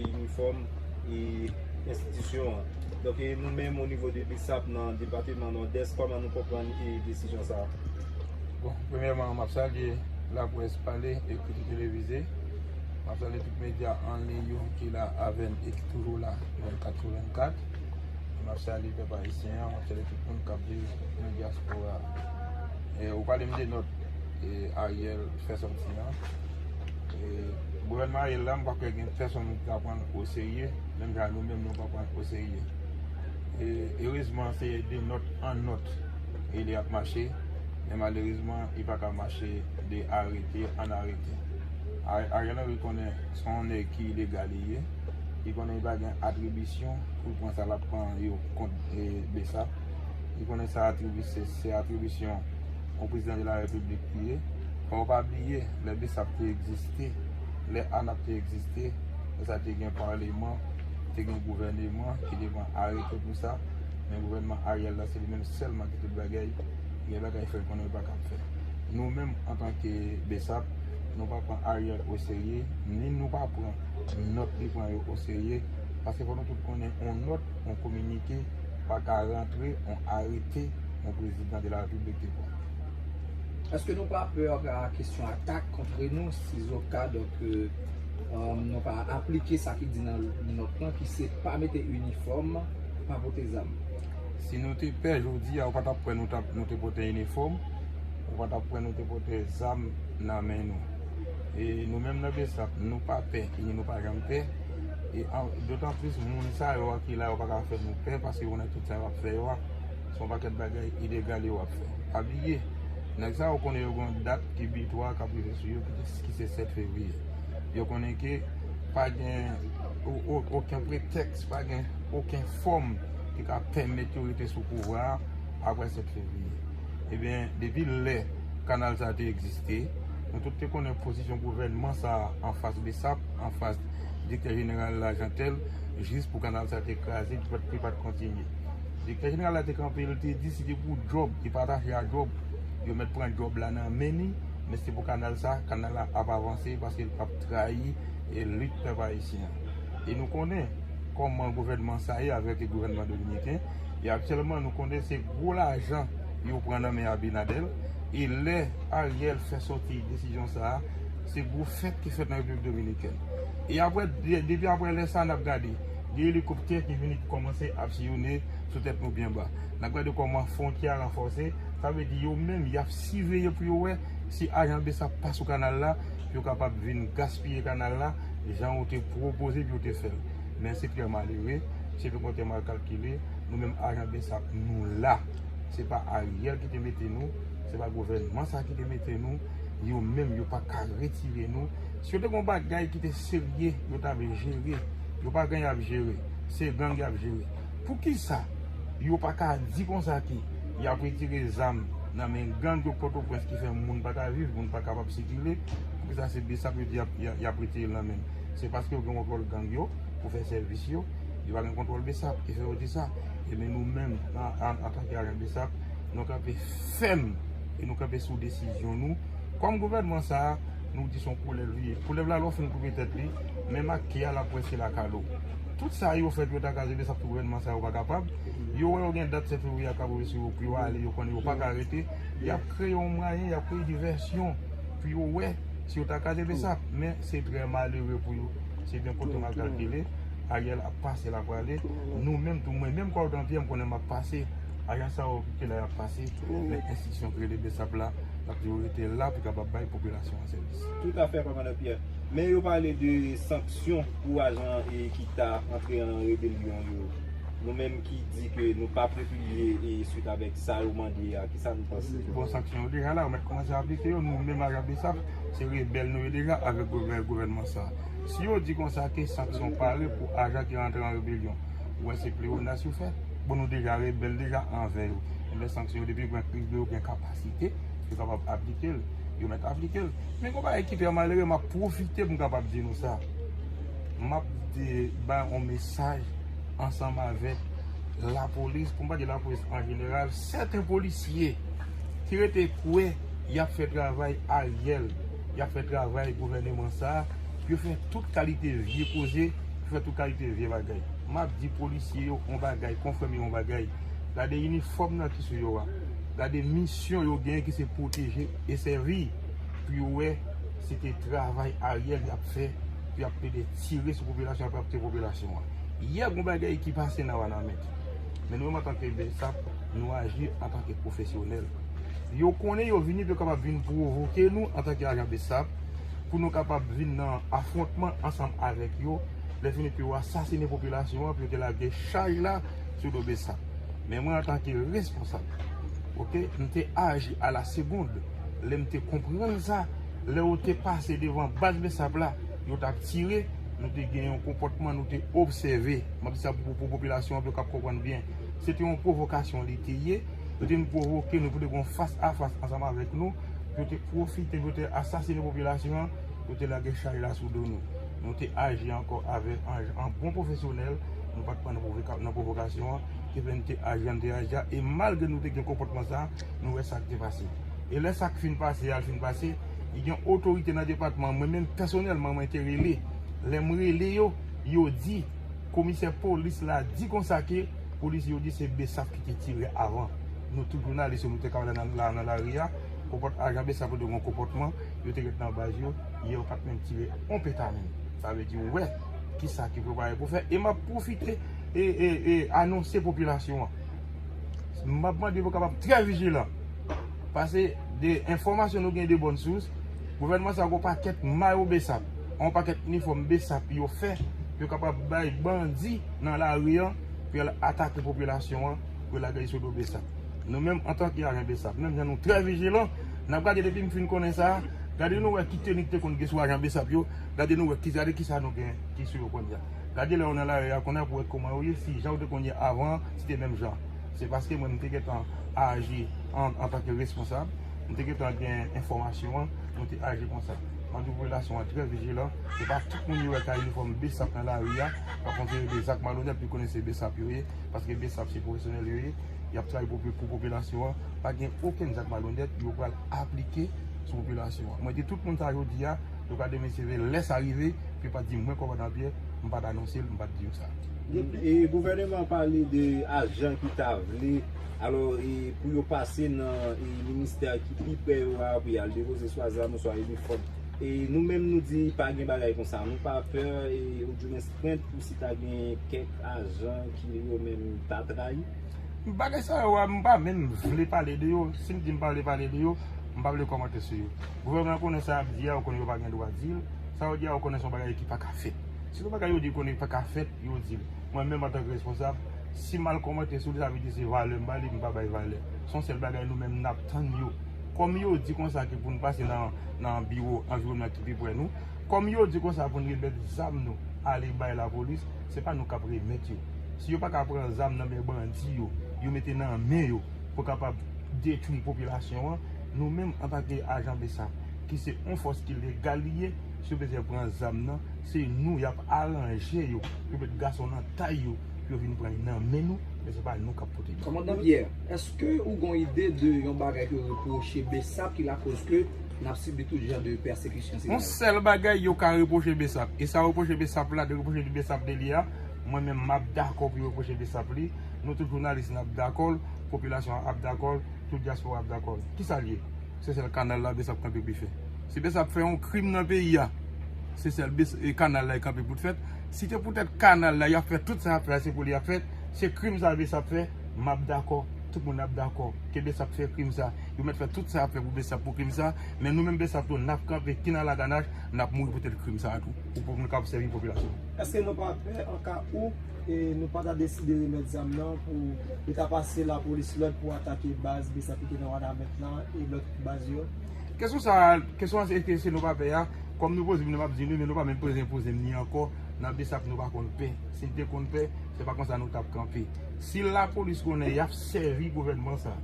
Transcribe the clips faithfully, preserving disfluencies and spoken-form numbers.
inifòm e enstitisyon an. Donk, e nou menm, o nivo de BSAP nan depatman Nòdès, kòman nou konprann e desizyon sa a? Bon, premyèman, m ap salye laprès pale, ekri, televize. M ap salye tout medya an liy yo ki la avè n e ki toujou la vennkat sou vennkat. E m ap salye pèp ayisyen an, m ap salye tout moun k ap viv nan dyaspora. E ou pale m de nòt e Ariel fè sòti an. E gouvènman Ariel la, m pa kwè gen pèsonn ki ka pran l oserye, menm jan nou menm nou pa pran l oserye. E erezman, se de nòt an nòt e li ap mache, men malerezman, li pa ka mache de arete an arete. A- Ariel Henry konnen se yon nèg ki ilegal li ye, li konnen li pa gen atribisyon pou l pran sa l ap pran yo kont e BSAP. Li konnen sa atribi- se, se atribisyon yon prezidan de la repiblik li ye. Fò w pa bliye, lè BSAP te egziste, lè ANAP te egziste, lè sa te gen paleman, te gen gouvèneman ki te pran arete pou sa, men gouvènman Ariel la, se li menm sèlman ki tout bagay, gen bagay fè l konnen yo pa kab fè. Nou menm, antanke BSAP, nou pa pran Ariel oserye, ni nou pa pran nòt li pran yo oserye, paske fò nou tout konnen yon nòt, yon kominike, pa ka rantre yon arete yon prezidan de la repiblik te pran. Èske nou pa pè a kesyon atak kontre nou, sizoka, donk, euh, euh, nou pa aplike sa ki di nan nòt lan, ki se pa mete inifòm, pa pote zam? Si nou te pè jodi a, ou pa t ap kwè nou t ap, nou te pote inifòm, ou pa t ap kwè nou te pote zam nan men nou. E nou menm nan BSAP, nou pa pè, e nou pa janm pè. E an- dotan plis, moun sa yo a ki la, yo pa ka fè nou pè, paske yo konnen tout sa yo ap fè yo a, se yon pakèt bagay ilegal yo ap fè. Pa bliye, nèg sa yo konnen yo gen yon dat ki bitwa k ap rive sou yo, ki, ki se sèt fevriye. Yo konnen ke pa gen o- o- okenn pretèks, pa gen okenn fòm ki ka pèmèt yo rete sou pouvwa a apre sèt fevriye. Ebyen, depi lè kanal sa te egziste, nou tout te konnen pozisyon gouvènman sa a anfas BSAP, anfas direktè jeneral la Jeantel, jis pou kanal sa te kraze, pou, pou li pa t kontinye. Direktè jeneral la te kanpe, li te di si te pou djòb, li pa atache a djòb, yo mèt pran djòb la nan men li, men se pou kanal sa, kanal la ap avanse paske l p ap trayi e lit pèp ayisyen an. E nou konnen kòman gouvènman sa ye avèk gouvènman dominiken. E aktyèlman, nou konnen se gwo lajan yo pran nan men Abinader. E lè Ariel fè sòti desizyon sa a, se gwo fèt ki fèt nan Repiblik Dominikèn. E apre, de- depi apre lè sa a, n ap gade, gen elikoptè ki vini ki kòmanse ap siyonnen sou tèt nou byen ba. N ap gade kòman fwontyè a ranfòse. Sa vle di yo menm, y ap siveye pou yo wè si ajan BSAP pa sou kanal la, pou yo kapab vin gaspiye kanal la, jan yo te pwopoze pou yo te fè l. Men se trè malere, se yon kontè mal kalkile. Nou menm ajan BSAP, nou la. Se pa Ariel ki te mete nou, se pa gouvènman sa ki te mete nou. Yo menm, yo pa ka retire nou. Si yo te gen yon bagay ki te serye, yo t ap jere. Yo pa gang y ap jere, se gang y ap jere. Poukisa yo pa ka di konsa ke y ap retire zam nan men gang yo Pòtoprens ki fè moun pa ka viv, moun pa kapab sikile? Poukisa se BSAP yo di y ap, y ap, y ap retire l nan men l? Se paske yo gen kontwòl gang yo pou fè sèvis yo, yo pa gen kontwòl BSAP ki fè yo di sa. Ebyen nou menm, an, an, antanke ajan BSAP, nou kanpe fèm e nou kanpe sou desizyon nou. Kòm gouvènman sa a, nou di se yon koulèv li ye. Koulèv la, lè w fin koupe tèt li, menm ak ke a l ap pwese lakalo. Tout sa yo fè pou yo ta kraze BSAP pou gouvènman sa a, yo pa kapab. Yo wè yo gen dat sèt fevriye a k ap rive sou yo pou yo ale, yo konnen yo pa ka rete. Y ap kreye yon mwayen, y ap kreye divèsyon pou yo wè si yo ta kraze BSAP. Men se trè malere pou yo. Se byen kote mal kalkile. Ariel ap pase, l ap prale. Nou menm tou, mwen menm Cordon Pierre, m konnen m ap pase. Ajan sa yo ki la, y ap pase. Men enstitisyon ki rele BSAP la, l ap toujou rete la pou kapab bay popilasyon an sèvis. Toutafè, kòmandan Pierre. Men yo pale de sanksyon pou ajan e ki ta antre an rebelyon yo. Nou menm ki di ke nou p ap repliye e swit avèk sa yo mande a, kisa nou panse? Bon, sanksyon yo deja la, yo mèt kòmanse aplike yo. Nou menm ajan BSAP, se rebèl nou ye deja avèk gouvè- gouvènman sa. Si yo di konsa ke sanksyon pare pou ajan ki rantre an rebelyon, ou wè se pleyonas yo fè. Bon, nou deja rebèl deja anvè yo. Ebyen, sanksyon yo, depi yo gen, yo gen kapasite, yo kapab aplike l, yo mèt aplike l. Men gon bagay ki trè malere, m ap pwofite pou m kapab di nou sa. M ap di, bay yon mesaj ansanm avèk lapolis, pou m pa di lapolis an jeneral, sèten polisye ki rete kwè y ap fè travay Ariel, y ap fè travay gouvèneman sa a, pou yo fè tout kalite vye koze, Fè tout kalite vye bagay. M ap di polisye yo yon bagay, konfrè m yo yon bagay. Gade inifòm nan ki sou yo a. Gade misyon yo genyen ki se pwoteje e sèvi. Pou yo wè se te travay Ariel y ap fè, pou y ap plede tire sou popilasyon an, pou y ap tire popilasyon an. Yè gon bagay ki pase nan Wanament. Men nou menm antanke BSAP, nou aji antanke pwofesyonèl. Yo konnen yo vini pou yo kapab vin pwovoke nou antanke ajan BSAP, pou nou kapab vin nan afwontman ansanm avèk yo. Lè fini pou yo asasinen popilasyon an, pou yo te lage chaj la sou do BSAP. Men mwen antanke responsab, oke, m te aji a la segond. Lè m te konprann sa, lè yo te pase devan baz BSAP la, yo t ap tire, nou te gen yon konpòtman, nou te obsève. M ap di sa pou, pou popilasyon an, pou yo kab konprann byen. Se te yon pwovokasyon li te ye. Yo te vin pwovoke nou pou te gen yon fas a fas ansanm avèk nou. Yo te pwofite, yo te asasinen popilasyon an, yo te lage chay la sou do nou. Nou te aji ankò avèk an, an bon pwofesyonèl, nou pa t pran nan pwovoka-, nan pwovokasyon an, ki fè n te aji jan n te aji a, e malgre nou te gen konpòtman sa, nou wè sa k te pase. E lè sa k fin pase a, l fin pase, li gen otorite nan depatman an, mwen menm pèsonèlman, mwen te rele. Lè m rele yo, yo di, komisè polis la di konsa ke polis yo di se BSAP ki te tire avan. Nou tout jounalis yo, nou te ka wè la nan, la, nan lari a, konpòt-, ajan BSAP yo te gen yon konpòtman, yo te ret nan baz yo, yo pa t menm tire yon peta menm. Sa vle di, ou wè, kisa ki prepare pou fè. E m ap pwofite e, e, e anonse popilasyon an. M ap mande pou kapab trè vijilan. Paske de enfòmasyon nou gen de bòn sous, gouvènman sa a gon pakèt mayo BSAP, yon pakèt inifòm BSAP yo fè, pou yo kapab bay bandi nan lari an, pou y al atake popilasyon an, pou yo lage l sou do BSAP. Nou menm, antanke ajan BSAP, menm jan nou trè vijilan, n ap gade depi m fin konnen sa, gade nou wè ki teni ki te konn gen sou ajan BSAP yo, gade nou wè ki, gade kisa nou gen ki sou yo kounye a. Gade lè yo nan lari a kounye a pou wè kòman yo ye, si jan yo te konn ye avan, si te menm jan. Se paske mwen, m te gentan aji an, antanke responsab, m te gentan gen enfòmasyon an, nou te aji konsa. M ap di popilasyon an trè vijilan, se pa tout moun yo wè k a inifòm BSAP nan lari a, k ap konn fè de zak malonèt, pou konnen se BSAP yo ye, paske BSAP se pwofesyonèl yo ye, y ap travay pou, pou popilasyon an, pa gen okenn zak malonèt yo pral aplike sou popilasyon an. Mwen di tout moun sa jodi a, yo ka demen seve lè sa rive, pou yo pa di mwen kòmandan Pyè, m pa t anonse l, m pa t di yo sa. E gouvènman an pale de ajan ki ta vle, alò, e pou yo pase nan, e, ministè ki pi prè yo a, pou y al depoze swa zam, swa inifòm. E nou menm nou di pa gen bagay konsa, nou pa pè, e, ou di mwen krent pou si ta gen kèk ajan ki yo menm ta trayi. Bagay sa yo a, m pa menm vle pale de yo. Si m di m pa vle pale de yo, m pa vle kòmante sou yo. Gouvènman an konnen sa y ap di a, ou konnen yo pa gen dwa di l. Sa yo di a, ou konnen se yon bagay ki pa ka fèt. Si se yon bagay yo di konnen pa ka fèt, yo di l. Mwen menm antanke responsab, si m al kòmante sou li, sa vle di se valè m ba li, m pa bay valè. Se yon sèl bagay nou menm n ap tann yo. Kòm yo di konsa ke pou n pase nan, nan biwo anviwònman ki pi prè nou, kòm yo di konsa pou n remèt zam nou ale bay lapolis, se pa nou k ap remèt yo. Si yo pa ka pran zam nan men bandi yo, yo mete nan men yo pou kapab detwi popilasyon an, nou menm antanke ajan BSAP, ki se yon fòs ki legal li ye, si yo bezwen pran zam nan, se nou y ap aranje yo, pou yo met gason nan tay yo, pou yo vin pran nan men nou, men se pa nou k ap pote yo. Kòmandan Pyè, èske ou gon ide de yon bagay ke yo repwoche BSAP ki lakoz ke n ap sibi tout jan de pèsekisyon sivil? Yon sèl bagay yo ka repwoche BSAP, e sa yo repwoche BSAP la, de repwoche BSAP de li a, mwen menm m ap dakò pou yo repwoche BSAP li, nou tout jounalis n ap dakò l, popilasyon an ap dakò l, tout dyaspora ap dakò l. Kisa l ye? Se sèl kanal la BSAP kanpe pou l fè. Si BSAP fè yon krim nan peyi a, se sèl Bes-, e, kanal la l kanpe pou l fèt. Si te poutèt kanal la y ap fè tout sa y ap fè a, se pou li y ap fèt, se krim sa BSAP fè, m ap dakò, tout moun ap dakò ke BSAP fè krim sa. Yo mèt fè tout sa y ap fè pou BSAP pou krim sa, men nou menm BSAP tou, n ap kanpe kin a laganach, n ap mouri poutèt krim sa a tou, pou, pou nou kapab sèvi popilasyon. Èske nou pa pè an ka ou e nou pa ta deside remèt zam nan pou yo ta pase lapolis lòd pou atake baz BSAP ki te nan Wanament lan e lòt baz yo? Kesyon sa a, kesyon an se ke si nou pa pè a, kòm nou poze m, nou p ap di nou, men nou pa menm poze m, poze m ni ankò, nan BSAP nou pa konn pè. Si n te konn pè, se pa konsa nou t ap kanpe. Si lapolis konnen y ap sèvi gouvènman sa,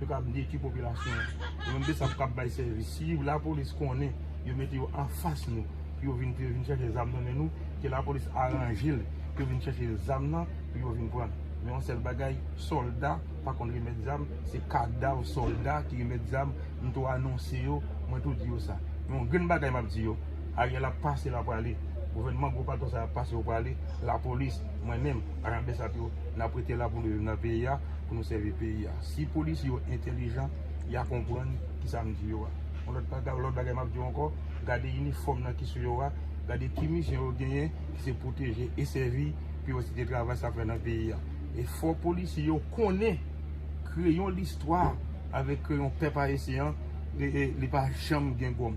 yo k ap detwi popilasyon an, nou menm BSAP k ap bay sèvis. Si lapolis konnen yo mete yo anfas nou, pou yo vin, pou yo vin chèche zam nan men nou, ke lapolis aranje l, pou yo vin chèche zam nan, pou yo vin pran. Men yon sèl bagay, sòlda pa konn remèt zam, se kadav sòlda ki remèt zam, m tou anonse yo, mwen tou di yo sa. Men yon grenn bagay m ap di yo, Ariel ap pase, l ap prale. Gouvènman gwo patwon sa ap pase yo prale, lapolis, mwen menm, ajan BSAP yo, n ap rete la pou nou viv nan peyi a, pou nou sèvi peyi a. Si polisye yo entèlijan, y a konprann kisa m di yo a. Yon lòt bagay, lòt bagay m ap di yo ankò, gade inifòm nan ki sou yo a, gade ki misyon yo genyen, ki se pwoteje e sèvi pou yo site travay sa fè nan peyi a. E fò polisye yo konnen kreyon listwa avèk kreyon pèp ayisyen an, e, e, li pa janm gen gòm.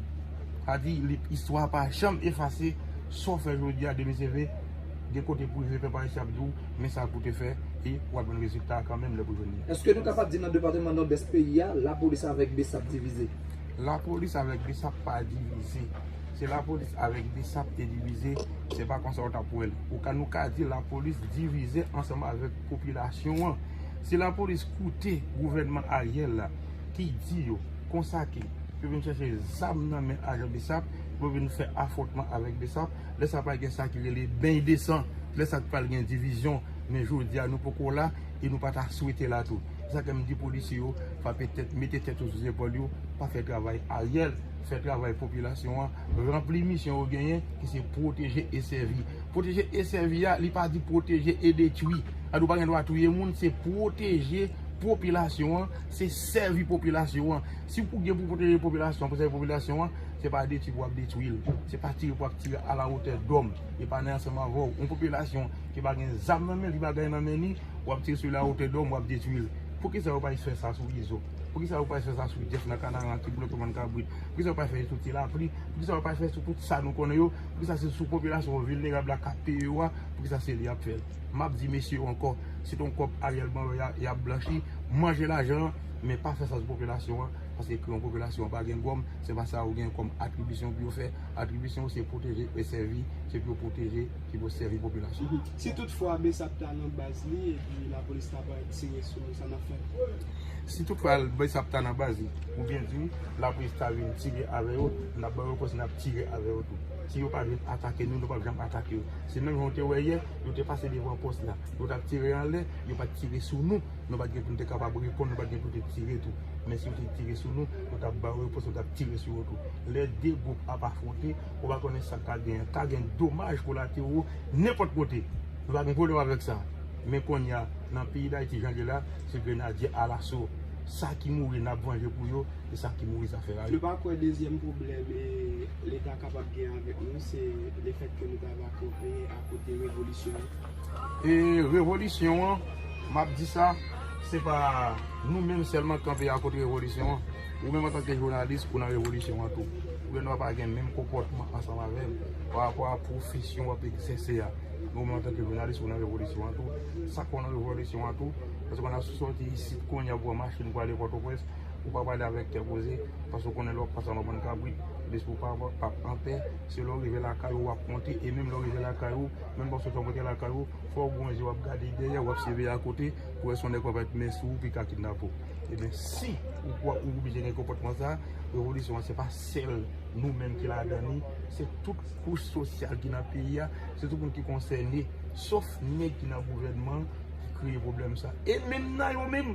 Sa di, li, istwa pa janm efase, sa w fè jodi a, demen se ven, gen kote pou rive pèp ayisyen ap di w, men sa pou te fè, e w ap jwenn rezilta a kanmenm lè pou jwenn li. Èske nou kapab di nan depatman Nòdès peyi a, lapolis avèk BSAP divize? Lapolis avèk BSAP pa divize. Si lapolis avèk BSAP te divize, se pa konsa w t ap wè l. Ou ka, nou ka di lapolis divize ansanm avèk popilasyon an. Si lapolis koute gouvènman Ariel la, ki di yo konsa ke yo vin chèche zam nan men ajan BSAP, yo vin fè afwontman avèk BSAP, lè sa pral gen sa ki rele beny de san, lè sa pral gen divizyon, men jodi a nou poko la, e nou pa ta swete la tou. Se sa ke m di polisye yo, frape tèt, mete tèt yo sou zepòl yo, pa fè travay Ariel, fè travay popilasyon an, ranpli misyon yo genyen, ki se pwoteje e sèvi. Pwoteje e sèvi a, li pa di pwoteje e detwi. Sa di w pa gen dwa touye moun, se pwoteje popilasyon an, se sèvi popilasyon an. Si pou gen pou pwoteje popilasyon, pou sèvi popilasyon an, se pa detwi pou w ap detwi l. Se pa tire pou w ap tire à la hauteur d'homme. E pa nan ansanm avè w. Yon popilasyon ki pa gen zam nan men, ki pa gen nan men li, w ap tire sou li à hauteur d'homme, w ap detwi l. Poukisa yo pa fè sa sou Izo? Poukisa yo pa fè sa sou Jeff nan Kanaran ki bloke bann kabrit? Poukisa yo pa fè sou Ti Lapli? Poukisa yo pa fè sou tout sa nou konnen yo? Poukisa se sou popilasyon vilnerab la k ap peye yo a? Poukisa se li y ap fè l? M ap di mesye yo ankò, se yon kòb Ariel ban yo y a, y ap blanchi, manje lajan an, men pa fè sa sou popilasyon an, paske kreyon popilasyon an pa gen gòm, se pa sa yo gen kòm atribisyon pou yo fè. Atribisyon yo se pwoteje e sèvi, se pou yo pwoteje, se pou yo sèvi popilasyon an. Mhm. Si toutfwa BSAP ta nan baz li, epi lapolis ta parèt tire sou nou, sa n ap fè? Si toutfwa BSAP ta nan baz li, ou byen di, lapolis ta vin tire avè yo, n ap ba yo repons, n ap tire avè yo tou. Si yo pa vin atake nou, nou p ap janm atake yo. Se menm jan w te wè yè, yo te pase devan pòs la. Yo t ap tire anlè, yo pa t tire sou nou. Nou pa t gen pou nou te kapab reponn, nou pa t gen pou nou te tire tou. Men si yo te tire sou nou, nou t ap ba yo repons, nou t ap tire sou yo tou. Lè de gwoup ap afwonte, ou pa konnen sa k ka genyen. Ka gen domaj kolatero nenpòt kote. Nou pa gen pwoblèm avèk sa. Men kounye a, nan peyi Dayiti, jan l ye la, se grenadye alaso. Sa ki mouri, n ap vanje pou yo. E sa ki mouri, zafè a. Nou pa kwè dezyèm pwoblèm, e, Leta kapab gen avèk nou, se lefètke nou ta va kanpe akote revolisyon an? E revolisyon an, m ap di sa, se pa nou menm sèlman k kanpe akote revolisyon an. Ou menm antanke jounalis, ou nan revolisyon an tou. Ou gen dwa pa gen menm konpòtman ansanm avè m pa rapò a pwofesyon w ap egzèse a. Men ou menm antanke jounalis, ou nan revolisyon an tou. Sa k fè w nan revolisyon an tou, paske w ap soti isit kounye a pou pran machin pou ale Pòtoprens, ou pa prale avèk kè poze, paske w konnen lè w ap pase anba bann kabrit, lespri w pa, p ap anpè. Se lè w rive lakay ou, w ap monte, e menm lè w rive lakay ou, menm panse w t ap monte lakay ou, fò w gon je w ap gade dèyè, w ap siveye akote, pou wè si yon nèg pa mèt men sou ou, ki ka kidnape w. Ebyen, si ou kwè ou oblije gen konpòtman sa, revolisyon an se pa sèl nou menm ki ladan li, se tout kouch sosyal ki nan peyi a, se tout moun ki konsène, sof nèg ki nan gouvènman ki kreye pwoblèm sa. E menm nan yo menm,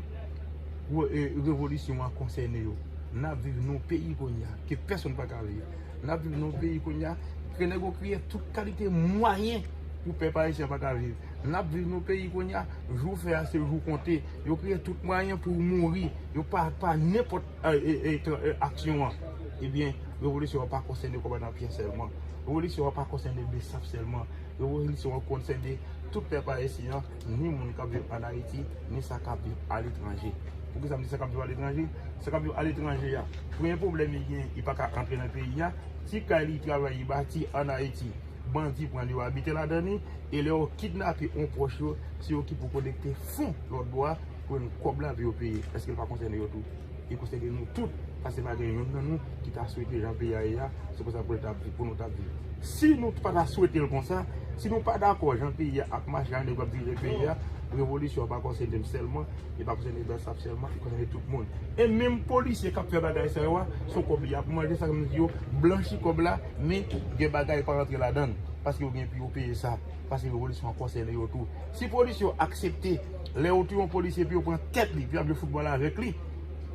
re-, e, revolisyon an konsène yo. N ap viv nan yon peyi kounye a ke pèsonn pa ka viv. N ap viv nan yon peyi kounye a ke nèg yo kreye tout kalite mwayen pou pèp ayisyen pa ka viv. N ap viv nan yon peyi kounye a, jou fè a se jou konte. Yo kreye tout mwayen pou w mouri. Yo pa, pa nenpòt, e, e, e, tra-, e, aksyon an. Ebyen, revolisyon an pa konsène kòmandan Pyè sèlman. Revolisyon an pa konsène BSAP sèlman. Revolisyon an konsène tout pèp ayisyen an, ni moun k ap viv ann Ayiti, ni sa k ap viv aletranje. Poukisa m di sa k ap viv aletranje? Sa k ap viv aletranje a, premye pwoblèm li gen, li pa ka antre nan peyi a. Ti kay li travay, li bati ann Ayiti, bandi pran li, yo abite ladan li, e lè yo kidnape yon pwòch yo, se yo ki pou kolekte fon lòt bò a pou jwenn kòb la pou yo peye. Èske l pa konsène yo tou? Li konsène nou tout, paske pa gen youn nan nou ki ta swete jan peyi a ye a, se konsa pou l t ap viv, pou nou t ap viv. Si nou pa ta swete l konsa, si nou pa dakò jan peyi a ap mache a, nèg yo ap dirije peyi a, revolisyon an pa konsène m sèlman, li pa konsène BSAP sèlman, li konsène tout moun. E menm polisye k ap fè bagay sa yo a, se yon kòb y ap manje, sa k m di yo, blanchi kòb la, men gen bagay pa rantre ladan l, paske yo gen pou yo peye sa, paske revolisyon an konsène yo tou. Si polisye yo aksepte, lè yo touye yon polisye, pou yo pran tèt li, pou y ap jwe foutbòl avèk li,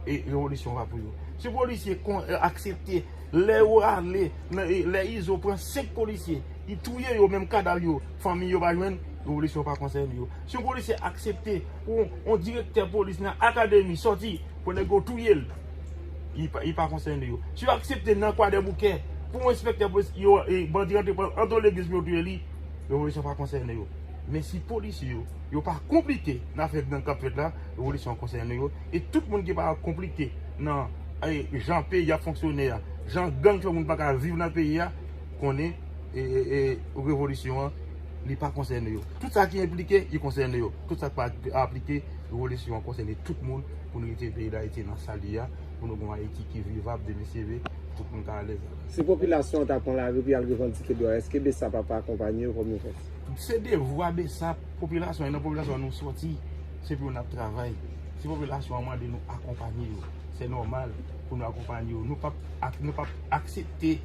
e revolisyon pa pou yo. Si polisye kon, eh, aksepte, lè yo ale, nan, eh, lè Izo pran senk polisye, li touye yo, menm kadav yo, fanmi yo pa jwenn, revolisyon pa konsène yo. Si yon polisye aksepte pou yon direktè polis nan akademi sòti, pou nèg yo touye l, li pa, li pa konsène yo. Si yo aksepte nan Kwadèboukè, pou yon enspektè polis, yo, eh, bandi rantre pran antre legliz pou yo touye li, revolisyon pa konsène yo. Men si polisye yo, yo pa konplike nan afè gang k ap fèt la, revolisyon konsène yo. E tout moun ki pa konplike nan, eh, jan peyi a fonksyone a, jan gang fè moun pa ka viv nan peyi a, konnen, e, e, e, revolisyon an, li pa konsène yo. Tout sa ki enplike, li konsène yo. Tout sa ki pa aplike, revolisyon an konsène tout moun pou nou rete peyi Dayiti nan sa l ye a, pou nou gen yon Ayiti ki vivab demen se vre, tout moun ka alèz. Si popilasyon an ta pran lari pou y al revandike dwa, èske BSAP ap akonpanye yo kòm yon fòs? Se devwa BSAP, popilasyon, e nan popilasyon an nou sòti, se pou yo n ap travay. Si popilasyon an mande nou akonpanye yo, se nòmal pou nou akonpanye yo. Nou p ap ak-, nou p ap aksepte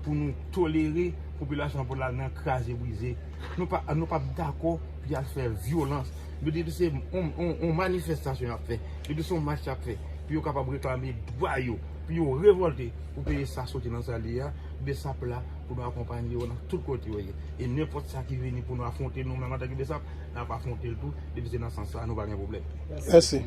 pou nou tolere popilasyon an pou l al nan kraze brize. Nou pa, nou p ap dakò pou y al fè vyolans. Yo di se yon, yon, yon manifestasyon y ap fè. Yo di se yon mach y ap fè. Pou yo kapab reklame dwa yo. Pou yo revòlte. Pou peyi sa soti nan sa l ye a. BSAP la pou nou akonpanye yo nan tout kote yo ye. E nenpòt sa ki vini pou nou afwonte nou menm antanke BSAP, n ap afwonte l tou. Depi se nan sans sa, nou pa gen pwoblèm. Mèsi.